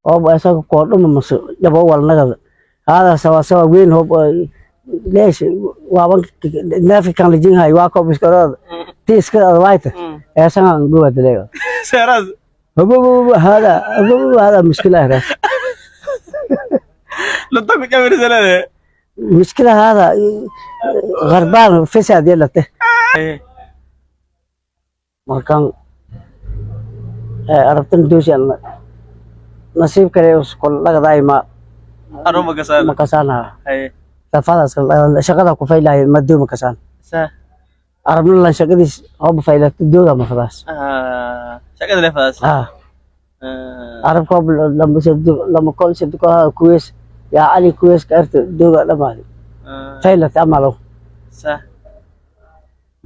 Oo isaga koodhuma mase jabo walnagada hada sawa sawa weyn hob leesh waaban neefka kan lijinhay waa koob iska ti iska adwaayta eesan guwadaleeyo. Seeraas. Hada hada mushkila hada. Lunta ku jabirsanade. mushkila hada غربان فساد يلته. Markan arabtan doosi nasiib kale kol dhagadaay ma. Aro makasaan. Makasaan safadaas shaqada ku faylahay madoo makasaan. Arabna lan shaqadiis hoba faylata dooga ma fadaas. Shaqada lefadas. Arabka hob lama sadu lama kol sadu ko kuwees yaa Ali kuwees ka arta dooga dhamaadi faylata amalo.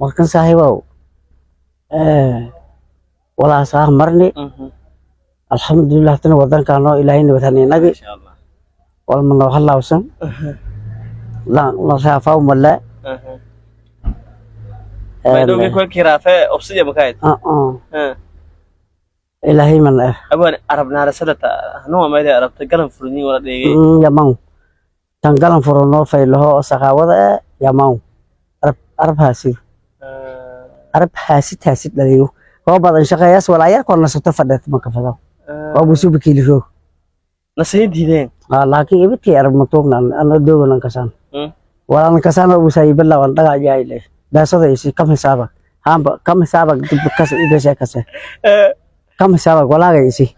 Markan saaxiibow walaa saa marni. Alxamdulilah tana wadankaanoo Ilaahay nabad haninagi. Masha Allah. Walma noo halaawsan la la raafaw male. Maydowge kolkii raafe obsiya makayd. Ilaahay man eh. Abaan arab naarasadata hanuwa mayda arabta galan furni wala dheegay. Yamaw tan galan furo noo faylaho sakaawada eh yamaw arab arab haasid arab haasid haasid dhaliyo oo badan shaqeeyaas walaa yar kor nasato fadheet ma kafado oo busubi kiili roog. Nasiin diideen. Laakiin ibidkii arab matuugna ana dooganan kasaan walaan kasaan oo busay bilawan dhaga jayle beesada isi kam hisaaba hamba kam hisaaba dib kas ibesha kase kam hisaaba walaaga isi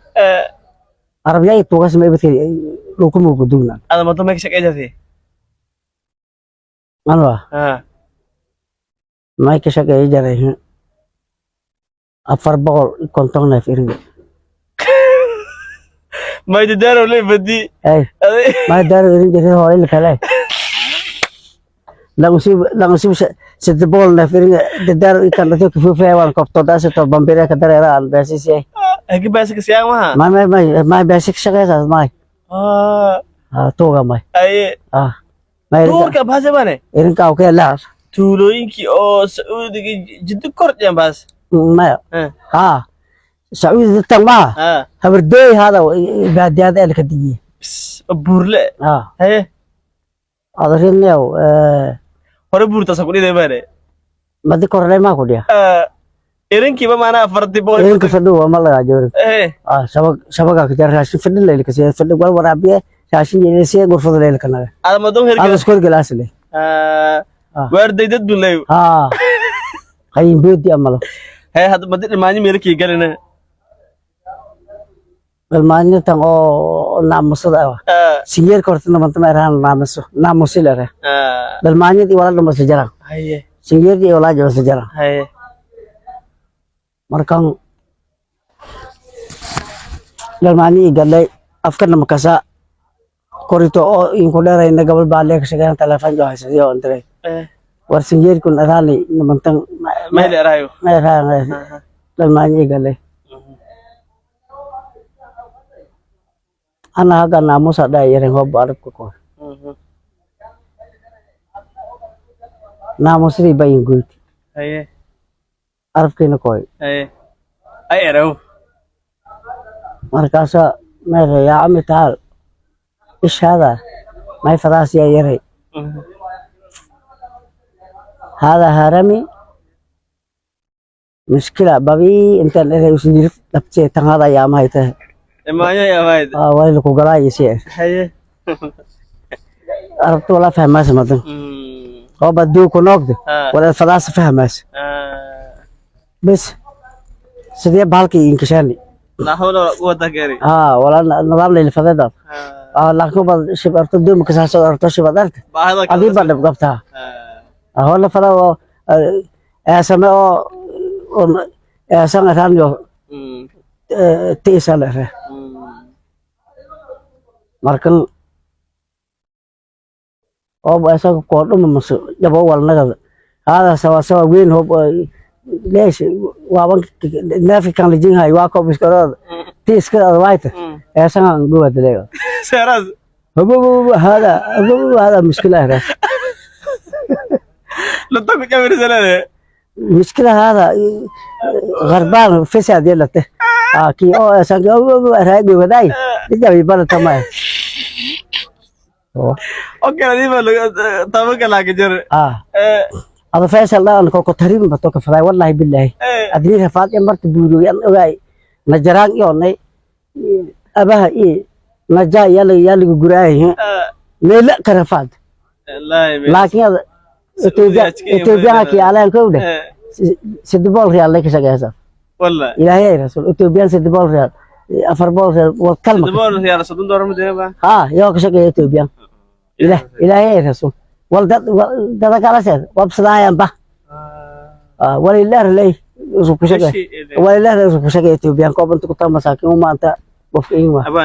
arab yay tuugas ma ibidkii dhulku gudugna. Ada mado may ka shaqey jirtay? Anwa may ka shaqeey jaray 450 neef iriga. Mayda daaro le badi. Ay may daaro irin jiray hore la kale langusib 300 neef iriga dadaaro ikan dadka kufuufay waan kofto daasito bambire ka dareera aan beesisay. Hagi baasi ka siyaan maha. May may may may beesi ka shaqeysaas may tuuga may. Aye. May duurka baase bane. Irinka okay la. Tuulooyinkii oo Sacuudiga Jiddo kor dhiyan baas. Maya. Ha Sacuudi tan ma habardooy hada baadiyada elka digiye. Buurle. Haye. Adarinaw hore buurtaasa ku dhiday bane. Madi korley ma ku dhiya. Irinkiiba maanaa 400. Irinka fadhi waa ma laga joorin. Shabag shabaga ka jar raashin fadhi leelka siya fadhi wal waraabiye raashin yeelsiya gurfada leelka naga. Ada madon ada herga. Iskool galaas le. Waarday dad bun leeyo. Qayin boodi amalo. Haye hadda madi dhamaanyo meelkii galina. Galmaanyo tan oo naamusada ah. Singeerka horta namanta ma erahan naamuso naamusi lere. Galmaanyadii wala dhama isla jaraan. Haye. Singeerkii walaa jaba isla jaraan. Haye. Markan galmaanyadii galay afkana makasa korito oo inku dheerayna gabal baa leeka shaqeyn telefoon joo haysadiyo andiray. War singeerkun eraani namantan. Meel erayo. Ma eraan galmaanyadii galay ana haga naamusa dhaa yaren hob arabka kor naamusadii bayin goyti. Haye. Arabkiina koy. Haye ay eraw. Markaasa meere yaa cami taal ish hada may fadaas yaa yaray hada harami mushkila babii intaan eray usan jirif dhabtee tan hada yaa mahay tahay. Imaanyo yaa mahayd. Waa laku galaa iyo si Haye. Arabta walaa fahmaas madan oo baduu ku noogda wala fadaas fahmaas bes sidee bahalkii inkashaani. Laa hawla walaa quwata gaari. Walaa nidaam layla fadeedaad laakiin baad shib arto dooma kasaasoo arto shibad arta baahida. Adii baa dhib qabtaa hola fada oo eesame oo eesan eraanyo tiisa lere markan oo isaga koodhuma mase jabo walnagada hada sawa sawa weyn hob leesh waaban neefka kan lijinhay waa koob iska ti iska adwaayta eesan guwadaleeyo. Seeraas. hada hada mushkila hada Lunta ku jabirsanade. mushkila hada غربان فساد يلته. Ah, kii oo sanki raay gobaday jabi balata ma. Okay, adiba tabanka laaga jar. Ah, ada Faisal dhaan kolko tarin bato ka faday, wallahi billahi. Adni rafaad ee marta buuriyo an ogaay najaraan iyo nay abaha iyo najaa yala yaligu guraay meel ka rafaad. Wallahi. Laakiin ada Ethiopia Ethiopia ki alaan kowde 3 boqol riyaal lay ka shaqeysaa. Wallahi. Ilaahay ay rasuul Ethiopian 300 riyaal, 400 riyaal wal kalma. 300 riyaal $30 ma deeba. Ha, yoo ka shaqeeya Ethiopian. Ilaah ilaahay ay rasuul wal dad dada kala seed wabsadaayan ba walilah lay isu ku shaqeey, walilah isu ku shaqeeya Ethiopian koobanta ku taa masaakiin u maanta qofka in waa. Abaan.